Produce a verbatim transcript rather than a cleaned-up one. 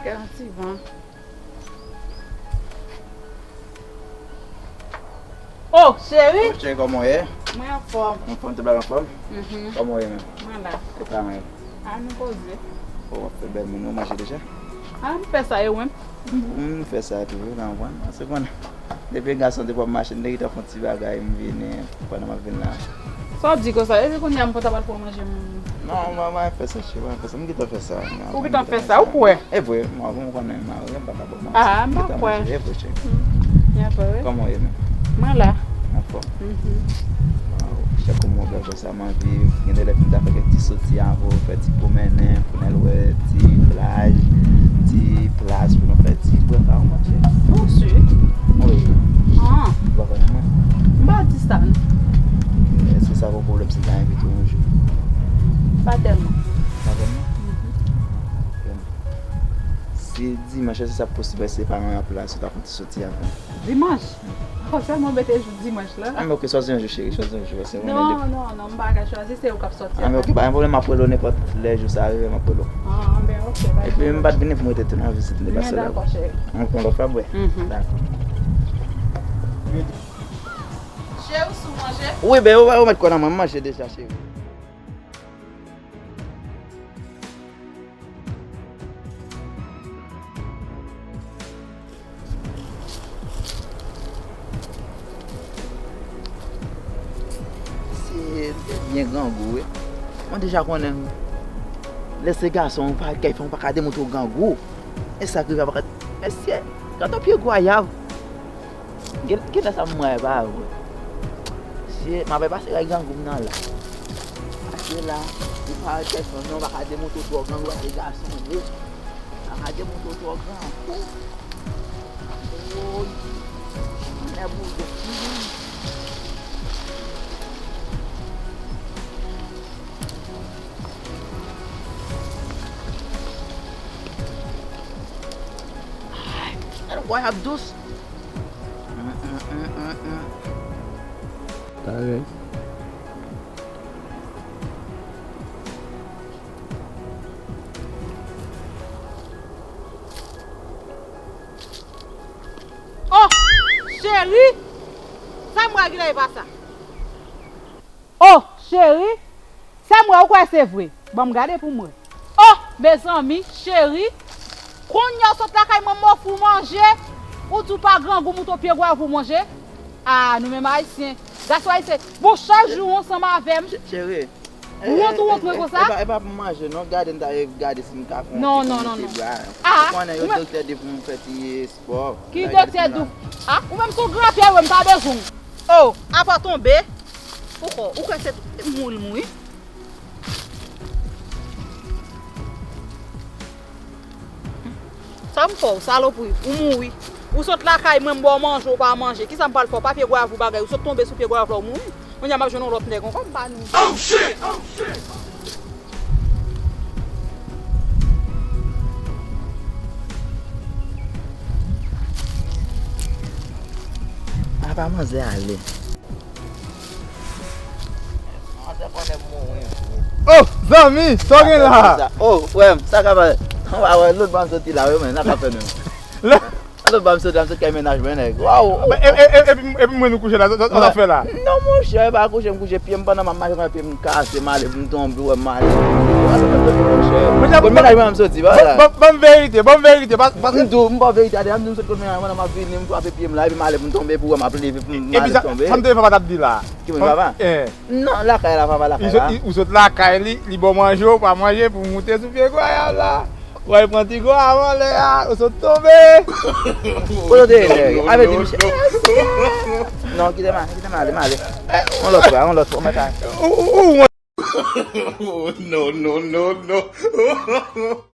Yon ti van. Oh, cheri! Oh, cheri, kòman w ye? Mwen anfòm. Anfòm, tout bagay anfòm? Mhm. Kòman w ye menm? Mwen la. E paran yo? A, nou poze. Oh, w ap fè bèl moun, ou manje deja? A, m fè sa, e ou menm? M fè sa tou, wi, nan mwen. Se konn. Depi gason te pran mache, m te gentan fè yon ti bagay, m vini, pandan m ap vin la. Sa w di konsa? Epi kounye a m kontan pral pran manje m? Non, mwen, mwen fè sa, cheri, mwen fè sa. M gentan fè sa. Ou gentan fè sa, ou kwè? E vre, mwen, mwen konnen mari m pa ka ban m manje. A, m pa kwè. E vre, cheri. Hmm. Kòman w ye menm? Mwen la. Anfòm? Mhm. Waw, chak kou m wè gason sa, m anvi, gen de lè pou m ta fè kèk ti soti avè w, fè ti pwomennen, pou n al wè ti plaj, ti plas pou nou fè ti bwè kawou manje. Ou si? Wi. Ah. Ou pa konnen mwen? M pa di sa, non. Èske sa pa yon pwoblèm si m ta envite w yon jou? Pa tèlman. Pa tèlman? Mhm. Si dimanch, èske sa posib, èske se pa yon plas ou ta fè yon ti soti avè m? Dimanch? Oh, sèlman w mete jou dimanch la. Ah, men ok, chwazi yon jou, cheri, chwazi yon jou, paske mwen menm depi... Non, non, non, m pa ka chwazi, se ou k ap sòti avè m. Ah, men ok, pa gen pwoblèm, m ap rele w nenpòt lè jou sa a rive, m ap rele w. Ah, ben ok, pa gen pwoblèm. Epi m pa t vin pou m rete tou, m anvi soti m te pase la. Men dakò, cheri. Yon, yon lòt fwa, bwè. Mhm. Dakò. Cheri, ou sou manje? Wi, ben, ou, ou mèt kwè nan mwen, m manje deja, cheri. Misye byen grangou, wi. Mwen deja konnen, lè se gason, ou pa kay fè, ou pa ka demontre w grangou. E sa k rive a pa ka, mesye, gade yon pye gwayav. Gen, gen lè sa m wè pa vre. Mesye, m apral pase kay grangou m nan la. Paske la, ou pa kay fè, non, ou pa ka demontre w twò grangou, paske gason, wi. Arete moto twò gran. Woy. Nèg ou. Ay, gad w ap dous. Parèy. Oh, cheri! Sa m wè a genlè e pa sa. Oh, cheri! Sa m wè, ou kwè se vre? Ban m gade pou m wè. Oh, mezanmi, cheri! Kounye a w sot lakay mwen, m ofri w manje, ou di w pa grangou, m monte w pye gwav pou w manje? Ah, nou menm Ayisyen. Gason Ayisyen, bon, chak jou ou ansanm avè m. Cheri, ou wont, ou wont mwen konsa? E pa, e pa pou manje, non. Gade, m ta gade si m ka fè yon ti pye bwa. Ou konnen yo di doktè di pou m fè ti spò. Ki doktè di w? Ah, ou menm se yon granpyè, m pa bezwen w. Oh, apa tonbe? Ou kwè, ou kwè se mouri l mouri? Sa m fè w, salopri? Ou mouri. Ou sot lakay mwen, m ba w manje, ou pa manje. Kisa m pral fè w? Pa pye gwav ou bagay. Ou sot tonbe sou pye gwav la, ou mouri. Kounye a m ap jwenn yon lòt nèg ankò, m pa nou. Oh, shit! Oh, shit! Apa manzè ale? Manzè konnen m mouri. Oh, zanmi, sa w gen la? Oh, frè m, sa k ap pase? Ou pa wè lòt bò m soti la, wi, men, sa k ap fè menm? Lòt bò m soti la, m sot kay mennaj mwen, nèg. Waw! E, e, e, epi, epi mwen nou kouche la, sa, sa, sa w ap fè la? Non, monchè, e pa kouche m kouche pye m pandan m ap mache, pye m kase, m ale pou m tonbe, ou wè m ale. Monchè, bon, mennaj mwen m soti, pa la. Ban m verite, ban m verite, pa, pa. M di w, m ba w verite a, deja m di w m sot kot mennaj mwen, m ap vini, m frape pye m la, epi m ale pou m tonbe, pou w wè m ap leve, pou m ale tonbe. Epi sa, sa m te fè papa t ap di la? Ki moun, papa? Eh. Non, lakay la, papa, lakay la. Ou sot lakay li, li ba w manje, ou pa manje, pou w moute sou pye gwayav la. Ou al pran ti gwav anlè a, ou sot tonbe. Kote w te ye, nèg? Avèti misye. Non, kite m ale, kite m ale, m ale. Yon lòt fwa, yon lòt fwa, mwen ta. Ou, ou, ou, non, non, non, non.